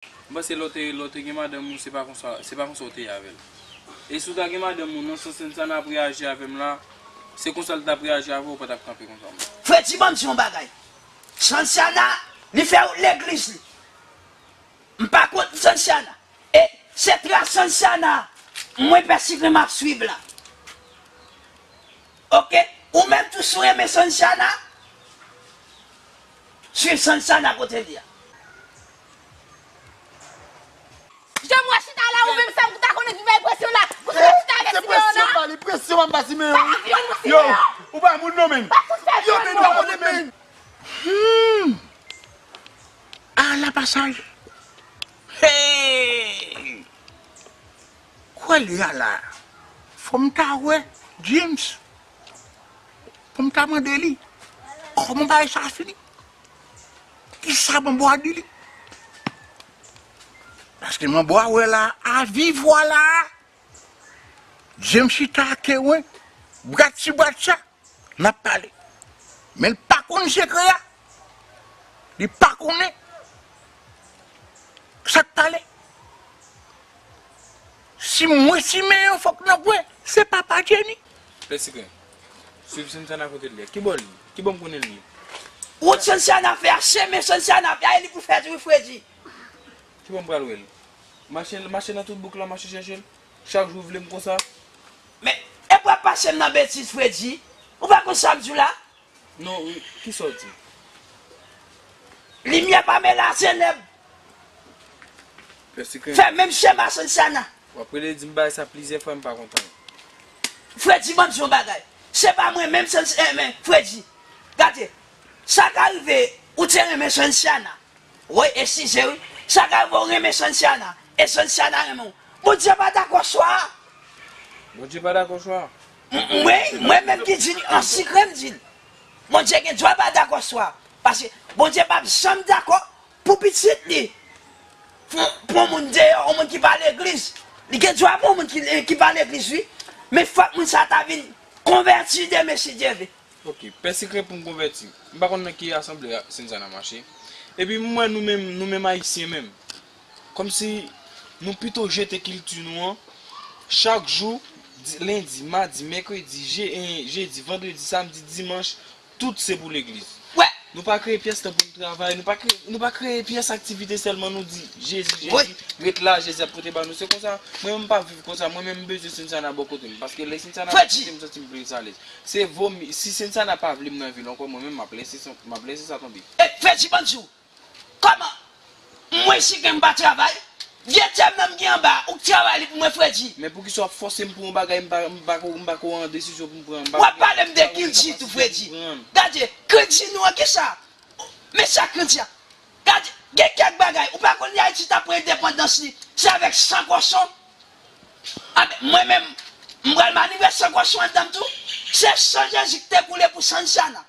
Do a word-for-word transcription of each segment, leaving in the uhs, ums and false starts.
M panse lè w te, lè w te gen madanm ou, se pa konsa, se pa konsa w te ye avè l. E si w ta gen madanm ou, nan sans Sensana ap reyaji avè m la, se konsa l t ap reyaji avè w, ou pa t ap kanpe konsa, mwen. Fredi, ban m di yon bagay. Sensana, li fè wout legliz li. M pa kont Sensana. E se tras Sensana, mwen pèsikle m ap swiv la. Oke, ou menm tou si w renmen Sensana, swiv Sensana kote li a. Jan m wè chita la ou menm sa m ta konnen ki bay presyon la. Pou se chita avèk Simeon nan. Presyon m ba li, presyon m ba Simeon. Yo, ou pa moun non menn. Yo te dwa konnen menn. Hmm. Ala pasaj. Hey! Kwè li a la. Fò m ta wè James. Fò m ta mande li. Kòman bagay sa fini? Kisa bon bò a di li? Paske mwen bò a wè la, a viv wè la. James chita ake wen. Brat si brat sa. N ap pale. Men l pa konn sekrè a. Li pa konnen. Sa k pale? Si mwen simen yon fòk nan pwen, se papa Jenny. Pèsikren. Swiv Sensana kote l ye. Kibò l ye? Kibò m konnen l ye? Wout Sensana fè a, chemen Sensana fè a, e li pou fè di wi Fredi. Kibò m pral wè l? Mache, mache nan tout bouk la, mache chèche l. Chak jou vle m konsa. Men, epi w ap pase m nan betiz Fredi. Ou pa konn sa m di w la? Non, kisa w di? Limyè pa mele a tenèb. Fè menm chema Sensana. W ap rele di m bagay sa plizyè fwa m pa konprann. Fredi ban m di yon bagay. Se pa mwen menm Sensana, men Fredi. Gade, sa ka rive ou te renmen Sensana. Woy, eskize wi. Sa ka rive w renmen Sensana, e Sensana renmen w. Bondye pa dakò swa a. Bondye pa dakò swa a. Mwen, mwen menm ki di l, an sikrè m di l. Bondye gen dwa pa dakò swa a. Paske Bondye p ap janm dakò pou pitit li pran yon moun deyò, yon moun ki pa legliz. Li gen dwa pran yon moun ki, ki pa legliz wi. Men fòk moun sa ta vin konvèti demen si Dye vle. Ok, pèsikre pou m konvèti. M pa konn nan ki asanble Sensana mache. Epi m wè nou menm, nou menm ayisyen menm. Kòmsi nou pito jete kilti nou an. Chak jou, lendi, madi, mèkredi, jedi, vandredi, samdi, dimanch, tout se pou legliz. Nou pa kreye pyès tan pou n travay, nou pa kreye, nou pa kreye pyès aktivite sèlman nou di Jezi, Jezi, ret la, Jezi ap pote ba nou. Se konsa, mwen menm m pa viv konsa, mwen menm m bezwen Sensana bò kote m. Paske lè Sensana bò kote m, m santi m plis alèz. Se vomi, si Sensana pa vle m nan vi l ankò, mwen menm m ap lese, m ap lese sa tonbe. E Fredi ban m di w, kòman mwen sikrè m pa travay? Vye tèm nan m gen anba, ou k travay li pou mwen Fredi. Men poukisa w ap fòse m pou yon bagay m pa, m pa ko, m pa ko an desizyon pou m pran. M pa W ap pale m de kilti tou Fredi. Gade, kredi nou an kisa? Men sa kredi a. Gade, gen kèk bagay, ou pa konn lè Ayiti t ap pran endepandans li, se avèk san kochon? Anben, mwen menm, m pral manivre san kochon anndan m tou. Se san Jezi ki te koule pou Sensana.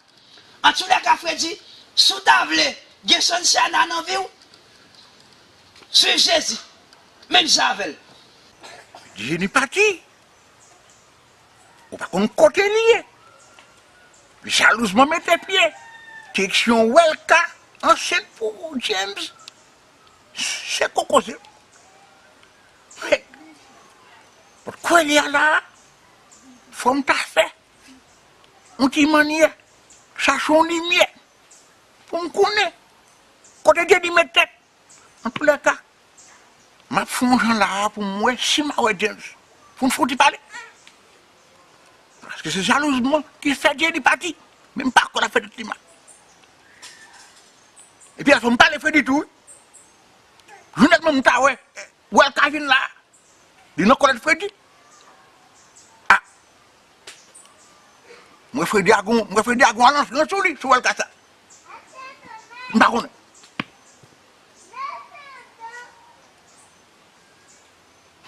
Antoulèka Fredi, si w ta vle gen Sensana nan vi w, swiv Jezi, menm jan avè l. Jenny pati. Ou pa konn kote li ye. Jalouzman mete pye. Direksyon Wèlka ansent pou James. Se kokoze. Pot kwè li a la. Fò m ta fè yon ti mannyè. Chache yon limyè. Pou m konnen kote Jenny met tèt. Antoulèka, m ap fè yon jan la a pou m wè si m a wè James. Pou n fouti pale. Paske se jalouzman ki fè Jenny pati. Men m pa kwè l ap fè tèt li mal. Epi afè m pale Fredi tou wi. Jounen menm m ta wè, wè l ka vin la. Li nan kòlèt Fredi. A! M wè Fredi a gon, m wè Fredi a gon alans gran sou li, sou wèlka sa. M pa konnen.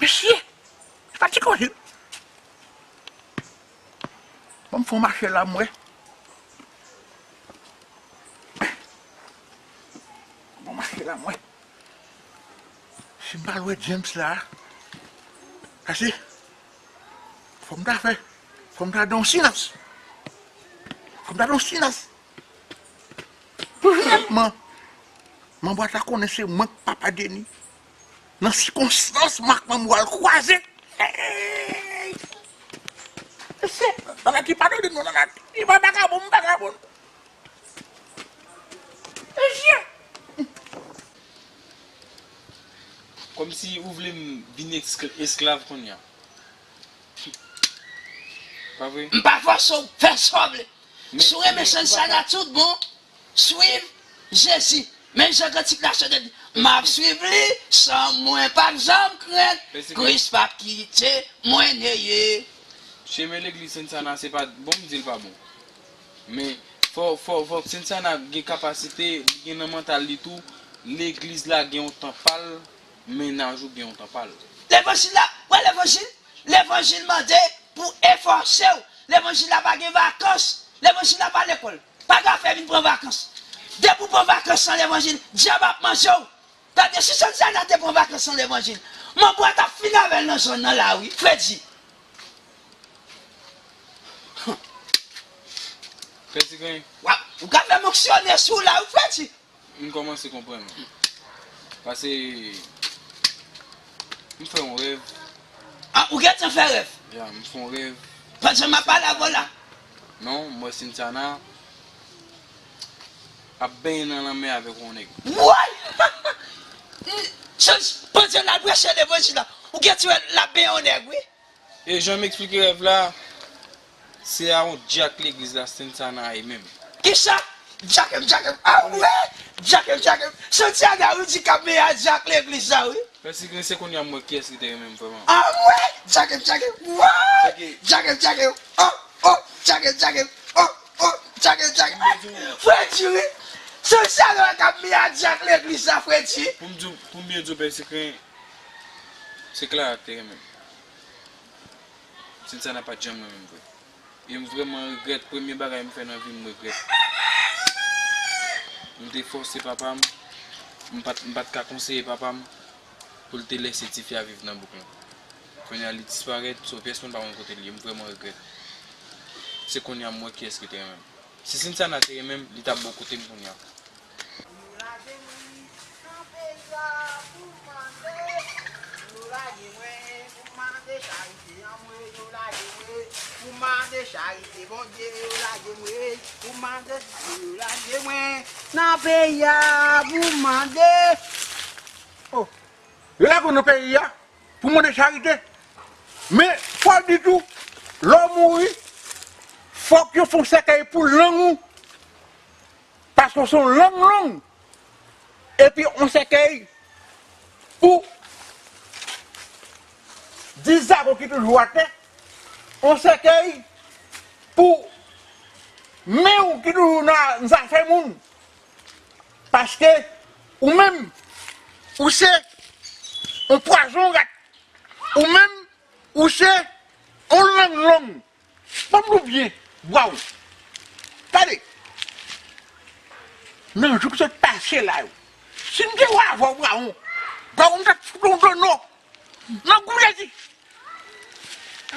Mesye, se pa ti koze. Ban m fè yon mache la m wè. Ban m mache la m wè. Si m pa al wè James la, ase, fò m ta fè, fò m ta dan yon silans. Fò m ta dan yon silans. Finalman, manbo a ta konnen se mwen k p ap a Deni. Nan sikonstans, m ak manman w al kwaze. Hey! Mesye, bagay ki padone nou nan nati. Li pa vagabon, m vagabon. Mesye! Kòmsi ou vle m vin eskl- esklav kounye a. Pa vre? M pa fòse w fè sa w vle. Si w renmen Santana tout bon, swiv Jezi. Men jan kantik la chante di, m ap swiv li, san mwen p ap janm krent. Kris p ap kite mwen neye. Chemen legliz Santana se pa bon, m di l pa bon. Men fò, fò, fò Santana gen kapasite, li gen nan mantal li tou, legliz la gen yon tan pa l, mennaj ou gen yon tan pa l. Levanjil la, wè levanjil, levanjil mande pou efòse w. Levanjil la pa gen vakans, levanjil la pa lekòl. Pa gen afè vin pran vakans. Depi w pran vakans nan levanjil, dyab ap manje w. Gade si Santana te pran vakans nan levanjil, manbo a t ap fin avè l nan zòn nan la wi, Fredi. Fredi Grenn. W ap, ou ka fè m anksyone sou w la wi, Fredi. M kòmanse konprann. Pase, m fè yon rèv. Ah, ou gentan fè rèv? Ya, m fè yon rèv. Pandan m ap pale avè w la. Non, m wè Santana ap benyen nan lanmè avèk yon nèg. Woy! Pandan l ap preche levanjil la, ou gentan wè l ap benyen yon nèg, wi. E jan m eksplike rèv la, se a yon dyak legliz la Santana ye menm. Kisa? Dyakem, dyakem. Ah wi! Dyakem, dyakem. Santana wi di k ap menye a dyak legliz la wi. Pèsi Grenn, se kounye a m wè kiyès ki te renmen m vrèman. Ah wi! Dyakem, dyakem. Wi! Dyakem, dyakem. Oh, oh, dyakem, dyakem. Oh, oh, dyakem, dyakem. Fredi wi. Santana k ap menye a dyak legliz la, Fredi. Pou m di w, pou m byen di w, Pèsi Grenn, se Clara ki te renmen m. Santana pa t janm renmen m vre. E m vrèman regrèt, premye bagay m fè nan vi m, m regrèt. M te fòse papa m, m pa t, m pa t ka konseye papa m pou l te lèse tifi a viv nan bouk lan. Kounye a li disparèt, so pyès moun pa konn kote l ye, m vrèman regrèt. Se kounye a m wè kiyès ki te renmen m. Si Santana te renmen m, li t ap bò kote m kounye a. Yo lage mwen nan peyi a pou m mande. Yo lage mwen pou m mande charite anmwe. Yo lage mwen pou m mande charite Bondye. Yo lage mwen pou m mande, yo lage mwen nan peyi a pou m mande. Oh. Yo lage w nan peyi a pou mande charite. Men fò w di tou, lè w mouri, fòk yo fè yon sèkèy pou lang ou. Paske w se yon lang long. Epi yon sèkèy pou dis zago ki toujou atè. Yon sèkèy pou men w ki toujou nan zafè moun. Paske ou menm, ou se yon pwazon rat. Ou menm, ou se yon lang long. Ban m nou byen, brawon. Gade. Nan jou ki sot pase la yo, si m te wè avè w, brawon, brawon, m t ap fout w yon dono nan goulèdi.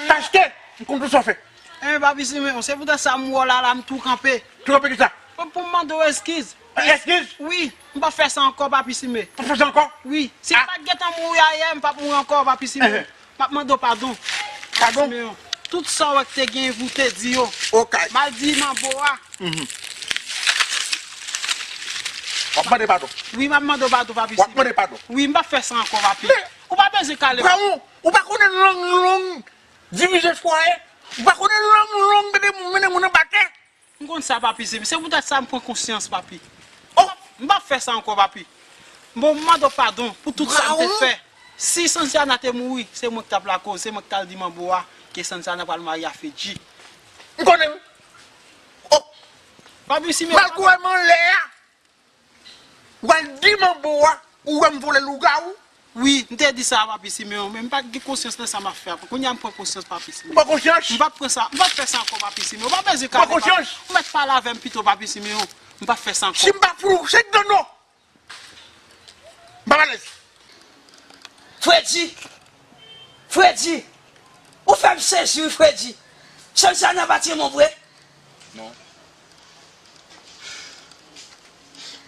Paske m konn tout sa w fè. Enben, Papi Simeon, se poutèt sa m wè w la, la, m tou kanpe. Tou kanpe kisa? Pou, pou m mande w eskiz. Eskiz? Wi, m p ap fè sa ankò, Papi Simeon. P ap fè sa ankò? Wi, si m pa t gentan mouri ayè, m p ap mouri ankò, Papi Simeon. M ap mande w padon. Padon? Papi Simeon, tout sa w wè k te gen pou w te di yo. Okay. M al di manbo a. Mhm. W ap mande padon? Wi, m ap mande w padon, Papi Simeon. W ap mande padon? Wi, m p ap fè sa ankò, Papi. Men, ou pa bezwen kale. Brawon, ou pa konnen lang long divize fwaye? Ou pa konnen lang long mete moun, mennen moun anba tè? M konn sa, Papi Simeon. Se poutèt sa m pran konsyans, Papi. Oh! M p ap fè sa ankò, Papi. Bon, m mande w padon pou tout sa m te fè. Si Santiana te mouri, se mwen ki t ap lakoz, se mwen ki t al di manbo a ke Santiana pral marye a Fedji. M konnen wi. Oh! Papi Simeon. Mal kouwè m anlè a. Ou al di manbo a, ou wè m vole lougawou? Wi, m te di sa a, Papi Simeon, men m pa t gen konsyans nan sa m ap fè a. Kounye a m pran konsyans, Papi Simeon. Ou pran konsyans? M p ap pran sa, m p ap fè sa ankò, Papi Simeon. Ou pa bezwen kale, Papi. Ou mèt pale avè m pito, Papi Simeon. M p ap fè sa ankò. Si m pa fout ou senk dono, m p ap alèz. Fredi! Fredi! Ou fè m sezi wi, Fredi! Santiana pa t renmen w vre? Non.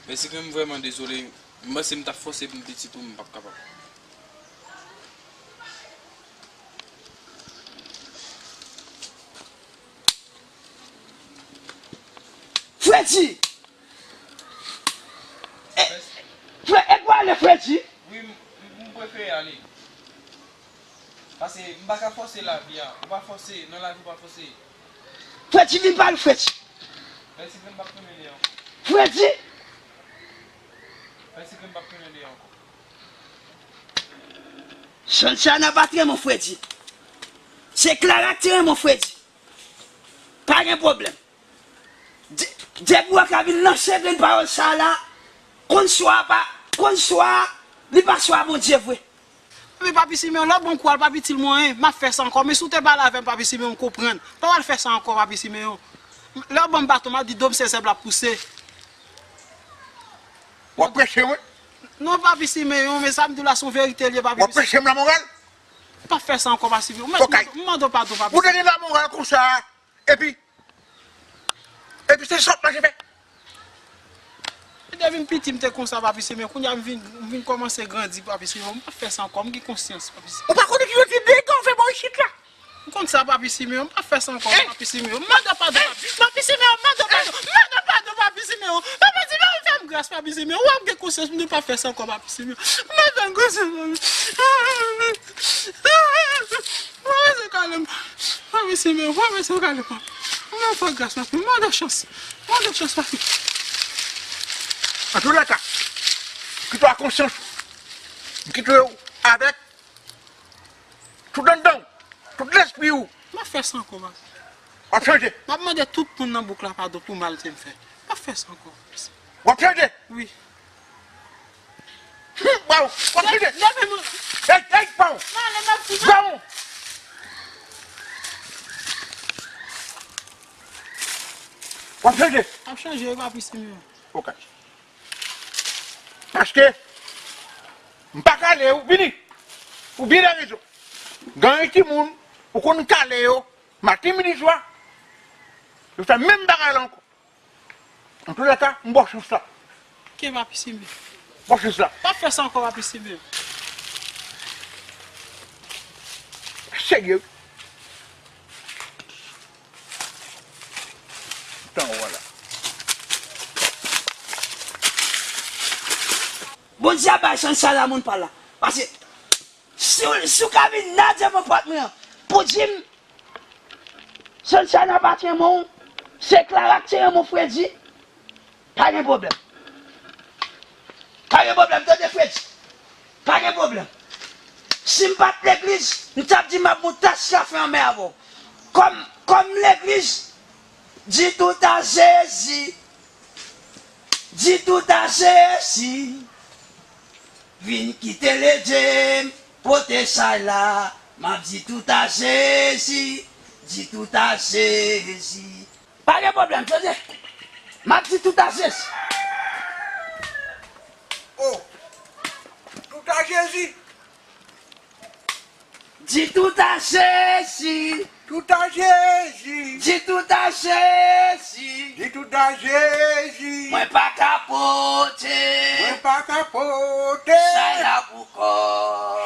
Men si ke m vrèman dezole, M panse m t ap fòse pou m pitit ou, m p ap kapab. Fredi! E, Fre, e pou ale, Fredi? Wi, m, m, m prefere ale. Paske m pa ka fòse lavi a. Ou pa fòse, nan lavi ou pa fòse. Fredi, vin pale, Fredi. Mèsi ke m p ap tounen li ankò. Fredi! Mèsi ke m p ap tounen li ankò. Santiana pa t renmen Fredi. Se Clara ki te renmen Fredi. Pa gen pwoblèm. De, depi w ka vin lanse grenn pawòl sa la, konn swa pa, konn swa li pa swa Bondye vre. Men Papi Simeon, lè w bon kou al, pa itil mwen anyen, m ap fè sa ankò. Men si w te pale avè m, Papi Simeon, m konprann. Pa al fè sa ankò, Papi Simeon. Lè w ban m baton, m ap di do m se zèb l ap pouse. W ap preche mwen? Non, Papi Simeon, men sa m di w la se yon verite l ye, Papi Simeon. W ap preche m lamoral? Pa fè sa ankò, Papi Simeon. M mande w padon, Papi Simeon. Ou tande lamoral konsa, epi Epi se sa w ap mache fè. Depi m piti m te konsa, Papi Simeon. Kounye a m vin, m vin kòmanse grandi, Papi Simeon. M p ap fè sa ankò, m gen konsyans, Papi Simeon. Ou pa konnen ki rete dega w fè bò isit la? M konn sa, Papi Simeon. M p ap fè sa ankò, Papi Simeon. M mande w padon, Papi. Papi Simeon, m mande w padon. M mande w padon, Papi Simeon. Papi Simeon, fè m gras, Papi Simeon. Ou wè m gen konsyans, m di w pa fè sa ankò, Papi Simeon. M pa fè konsyans, Papi. Mwen se kalem. Mwen se kalem. Mwen fè gras, papi. Mande chans. Mande chans, papi. Antoulèka, kite w a konsyans ou. M kite w avèk tout anndan w, tout lespri w. M ap fè sa ankò, papi. W ap chanje. M ap mande tout moun nan bouk la padon pou mal ke m fè. M ap fè sa ankò. W ap chanje. Wi. Bon, w ap chanje. Hey, hey, bon. Bon. W ap chanje. M ap chanje, papi Simeon. Ok. Paske m pa kale ou, vini. Ou byen nan rezon. Gen yon timoun, ou konn kale yo, maten, midi, swa, yo fè menm bagay la ankò. Antoulèka, m ba w chans la. Ke papi Simeon. Ba w chans la. Pa fè sa ankò, papi Simeon. Serye wi. Tan w la. Bondye ap bay chans sa la moun pa la. Paske si w, si w ka vin nan devan pòt mwen an pou di m Santiana pa t renmen w, se Clara ki te renmen w Fredi, pa gen pwoblèm. Pa gen pwoblèm, tande Fredi. Pa gen pwoblèm. Si m pa t legliz, m t ap di m ap moutas kafe anmè avè w. Kòm, kòm legliz, di tout a Jezi. Di tout a Jezi. Vin kite l ede m pote chay la. M ap di tout a Jezi. Di tout a Jezi. Pa gen pwoblèm, tande. M ap di tout a Jezi. Oh. Tout a Jezi. Di tout a Jezi. Tout a Jezi. Di tout a Jezi. Di tout a Jezi. Mwen pa ka pote. Mwen pa ka pote. Chay la pou kò.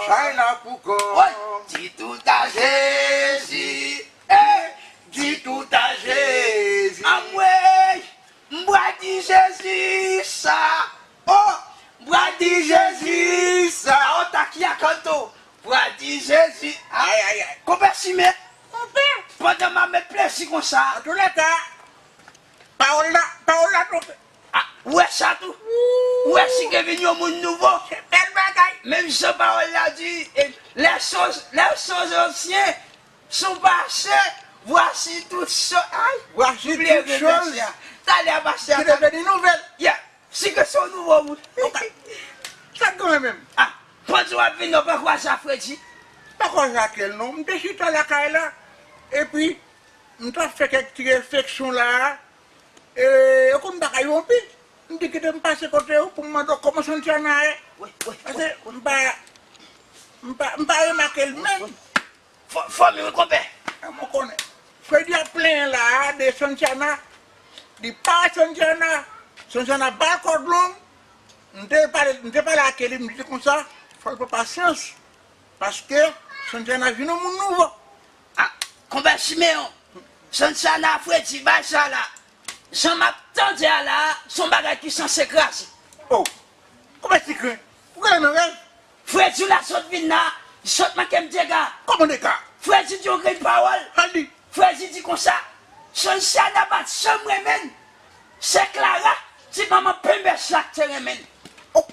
Chay la pou kò. Woy, di tout a Jezi. Eh, di tout a Jezi. Anmwey. M pral di Jezi sa. Oh, m pral di Jezi sa. Aota kia canto. M pral di Jezi. Ay, ay, ay. Konpè Simen. Konpè. Pandan m ap met plezi konsa. Antoulèka, pawòl la, pawòl la twò. Ah, ou wè sa tou? Ou wè si gen vin yon moun nouvo? Se bèl bagay. Menm jan pawòl la di, eh, les choses, les choses anciennes sont passées, voici toutes choses. Ay, voici toutes choses. Talè a pastè a. Ki deveni nouvèl. Yeah. Si ke se yon nouvo moun. Sa k gen menm? Ah, pandan w ap vin, non, pa kwaze a Fredi. Pa kwaze a kèl non. M te chita lakay la. Epi, m t ap fè kèk ti refleksyon la. E, ou konn bagay yo anpil. M di kite m pase kote ou pou m mande w kòman Santiana ye. Paske m pa, m pa, m pa remake l menm. Fò, fò m wi konpè. Mwen konnen. Fredi ap plenyen la a de Santiana. Li pa wè Santiana. Santiana ba l kòd long. M te pale, m te pale ak li, m di konsa, fò l pran pasyans, paske Santiana vin yon moun nouvo. Ah, konpè Simeyon, Santiana, Fredi, bay sa la. Jan m ap tande a la, se yon bagay ki sanse kraze. Oh, konpè Sikren, ou genlè nan rèv? Fredi la sot vin la, li sot manke m dega. Kòman dega? Fredi di yon grenn pawòl. Sa l di? Fredi di konsa, Santiana pa t janm renmen l. Se Clara, ti manman penbèch la k te renmen l. Oh.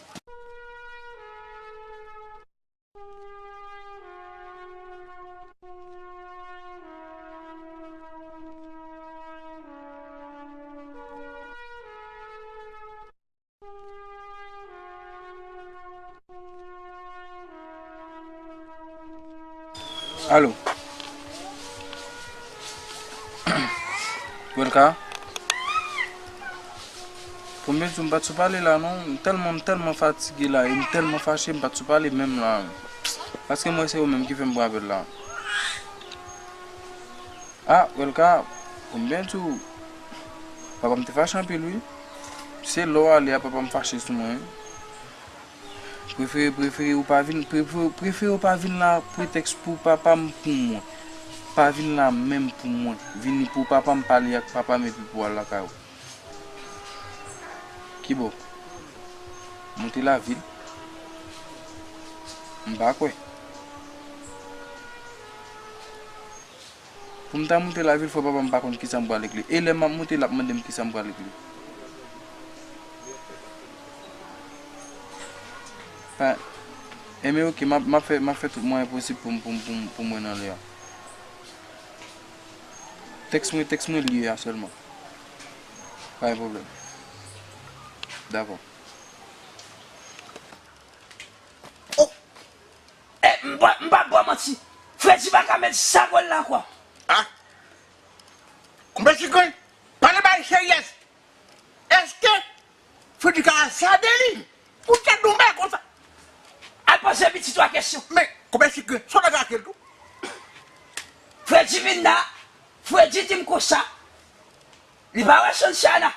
Alo. Welka. Pou m byen di w, m pa t sou pale la non. M tèlman, m tèlman fatige la e m tèlman fache, m pa t sou pale menm la. Paske m wè se ou menm ki fè m pran apèl la. Ah, Welka, pou m byen di w, papa m te fache anpil wi. Se lè w ale a papa m fache sou mwen wi. Prefere, prefere ou pa vin, prefere, prefere ou pa vin la, pretèks pou papa m pou mwen. Pa vin la menm pou mwen. Vini pou papa m, pale ak papa m epi pou al lakay ou. Kibò? Monte lavil? M pa kwè. Pou m ta monte lavil, fò papa m pa konn kisa m pral regle. E lè m ap monte, l ap mande m kisa m pral regle. Pa, enben, oke, m ap, m ap fè, m ap fè tout mwayen posib pou m, pou m, pou m, pou m wè nan lè a. Tèks mwen, tèks mwen li a sèlman. Pa gen pwoblèm. Dakò. Oh! Eh, m pa, m pa ba w manti. Fredi pa ka met zagol la ankò. Ah! Konpè Sikren, pale bay seryès. Èske Fredi ka azade li pou tèt nou bay konsa? Al poze pitit ou a kesyon. Men, konpè Sikren, sa w lage ak li tou? Fredi vin la, Fredi di m konsa, li pa wè Santiana.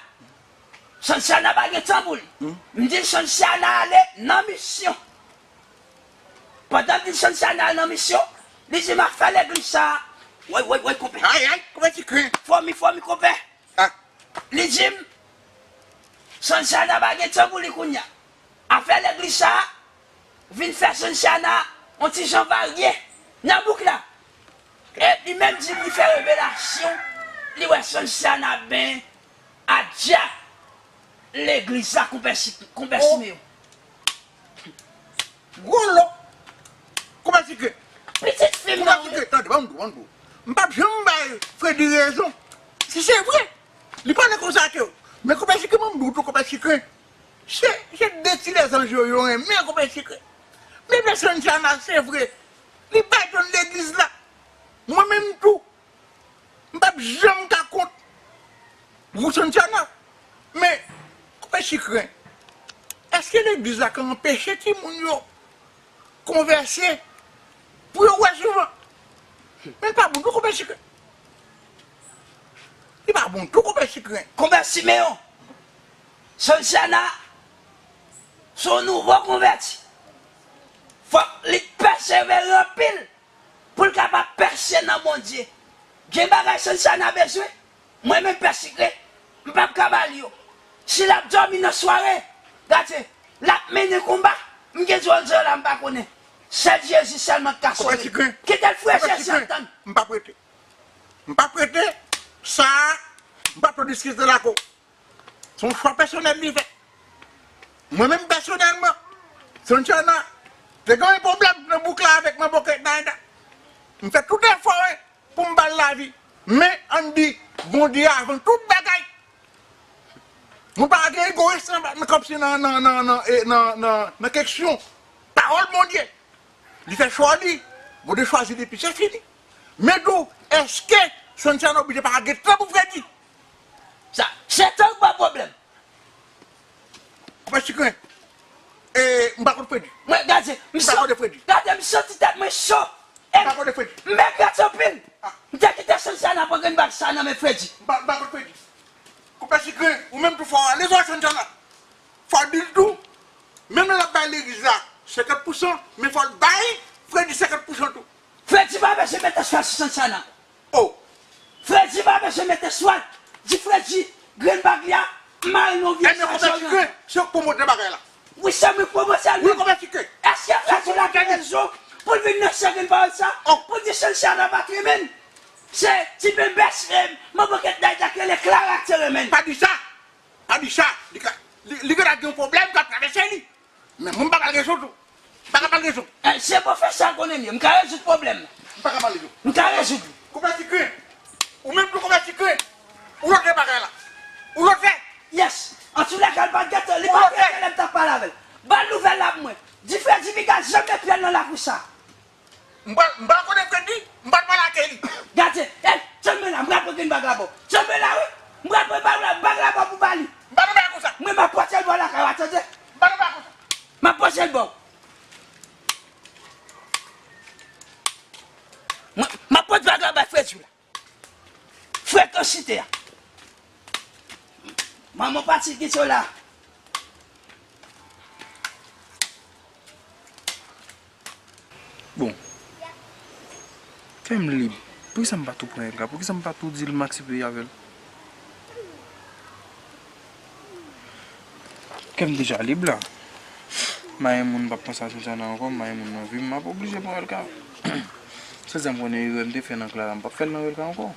Santiana pa gen tan pou li. M di l Santiana ale nan misyon. Pandan m di l Santiana al nan misyon, li di m afè legliz sa a. Woy, woy, woy, konpè. Ay, ay, konpè Sikren. Fòmi, fòmi, konpè. Ah. Li di m, Santiana pa gen tan pou li kounye a. Afè legliz sa a vin fè Santiana yon ti jan varye nan bouk la. E li menm di m li fè revelasyon, li wè Santiana ben a djab legliz la, konpè Si-, konpè Simeyon. Gwo lo. Konpè Sikren. Pitit fi m nan. Konpè Sikren, tande, ban m di w, ban m di w. M p ap janm bay Fredi rezon. Si se vre, li pale konsa ke w. Men konpè Sikren, ban m di w tou, konpè Sikren. Se, se de ti lèzanj yo, yo renmen, konpè Sikren. Men pèsonn sa nan, se vre. Li bay donn legliz la. Mwen menm tou. M p ap janm ka kont Rosantiana. Men, konpè Sikren, èske legliz la ka anpeche timoun yo konvèse pou yo wè souvan? Men l pa bon tou, konpè Sikren. Li pa bon tou, konpè Sikren. Konpè Simeyon, Santiana se yon nouvo konvèti. Fòk li pèsevere anpil pou l kapab pèse nan Bondye. Gen bagay Santiana bezwen, mwen menm pè Sikren, m p ap ka ba l yo. Si l ap dòmi nan sware, gade, l ap mennen konba, m gen dwòl zòrèy la, m pa konnen. Sèl Jezi sèlman k ka sove. Kite l freche si ap tann. M p ap rete. M p ap rete. Sa a, m p ap diskite l ak ou. Se yon chwa pèsonèl li fè. Mwen menm pèsonèlman, Santiana te gen yon pwoblèm nan bouk la avèk Manbo Kèt Naina. M fè tout efò wi pou m ba l lavi. Men ann di Bondye avan tout bagay. Mwen pa gen egoyis nan, nan, kòmsi nan, nan, nan, nan, e, nan, nan, nan keksyon pawòl Bondye. Li fè chwa li, Bondye chwazi li, epi se fini. Men tou, èske Santiana oblije pa gen tan pou Fredi? Sa, se tan k pa pwoblèm. Konpè Sikren, e, m pa kont Fredi. Mwen, gade, m pa kont Fredi. Gade, m santi tèt mwen cho. M pa kont Fredi. M regrèt anpil. Ah. M te kite Santiana pran grenn bag sa nan men Fredi. M pa, m pa kont Fredi. Konpè Sikren, ou menm tou fò ale zò Santiana. Fò di l tou, Bay Fredi senkant pousan tou. Fredi pa bezwen mete swat sou Santiana. Oh. Fredi pa bezwen mete swat. Di Fredi, grenn bag li a, m mare nan vye sa. Ebyen, konbyen ti grenn? Se ou k pwomot nan bagay la. Wi, se mwen k pwomot sa. Wi, konbyen ti grenn? Èske Fredi la gen rezon pou l vin nan se grenn pawòl sa? Oh. Pou di Santiana pa t renmen l? Se ti bebès, eh, manman kèt Dayda ki rele Clara ki te renmen l. Pa di sa. Pa di sa. Li ka, li, li genlè gen yon pwoblèm k ap travèse li. Men mwen m pa ba l rezon tou. M pa ka ba l rezon. Eh, se pwofesè a konnen li ye. M ka rezoud pwoblèm nan. M pa ka ba l rezon. M ka rezoud li. Konbyen ti grenn? Ou menm tou konbyen ti grenn? Ou lote bagay la. Ou lote. Yes. Antoulèka, li pa t gentan, li pa t gentan lè m t ap pale avè l. Ba l nouvèl la pou mwen. Di Fredi piga janm met pye l nan lakou sa. M pral, m pral konnen Fredi, m pral pale ak li. Gade, eh, tchanbe la, m pral pran grenn bag la ba w. Tchanbe la, wi. M pral pran bag la, bag la ba w pou ba li. M pa nan bagay konsa. Mwen, m ap pote l ba w lakay ou a, tande? M pa nan bagay konsa. M ap pote l ba w. Mwen, m ap pote bag la bay Fredi la. Frekansite a. Manman pati kite w la. Bon. Fè m lib. Poukisa m pa tou pran Elka? Poukisa m pa tou di l m aksepte avè l? Kè m deja lib la. M pa gen moun, m p ap panse a Santiana ankò, m pa gen moun nan vi m, m ap oblije pran Elka. Santiana, m konnen erè m te fè nan Clara, m p ap fè l nan Elka ankò.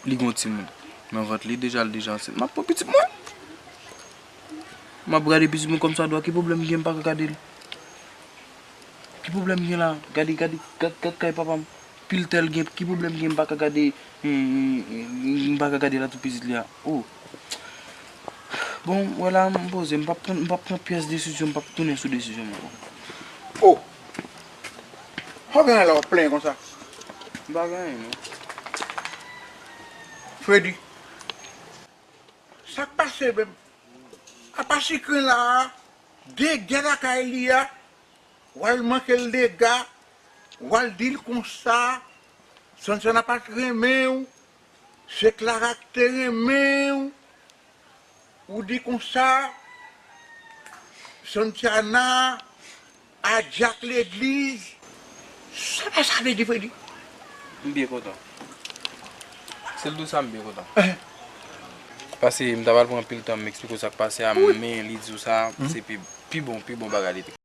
Li gen yon timoun nan vant li deja, li deja ansent. M ap pran pitit mwen. M ap gade pitit mwen kòmsadwa. Ki pwoblèm gen m pa ka gade l? Ki pwoblèm gen la? Gade, gade, gad, gad kay papa m. Pil tè l gen, ki pwoblèm gen m pa ka gade, m, m, m, m pa ka gade la tout pitit li a? Oh. Bon, wè la, m poze, m p ap pran, m p ap pran pyès desizyon, m p ap tounen sou desizyon m ankò. Oh! Sa w gen la w ap plenyen konsa? M pa gen anyen, non. Fredi, sa k pase menm? Apa sikren la a, dega lakay li a, w al manke l dega, w al di l konsa, Santiana pa t renmen w, se Clara k te renmen w. Ou di konsa, Santiana adjak legliz. Sa pa sa vle di, Fredi? M byen kontan. Si l di w sa, m byen kontan. Eh. Paske m ta pral pran anpil tan m eksplike w sa k pase a, wi, men li di w sa, hmm, se pi, pi bon, pi bon bagay li te.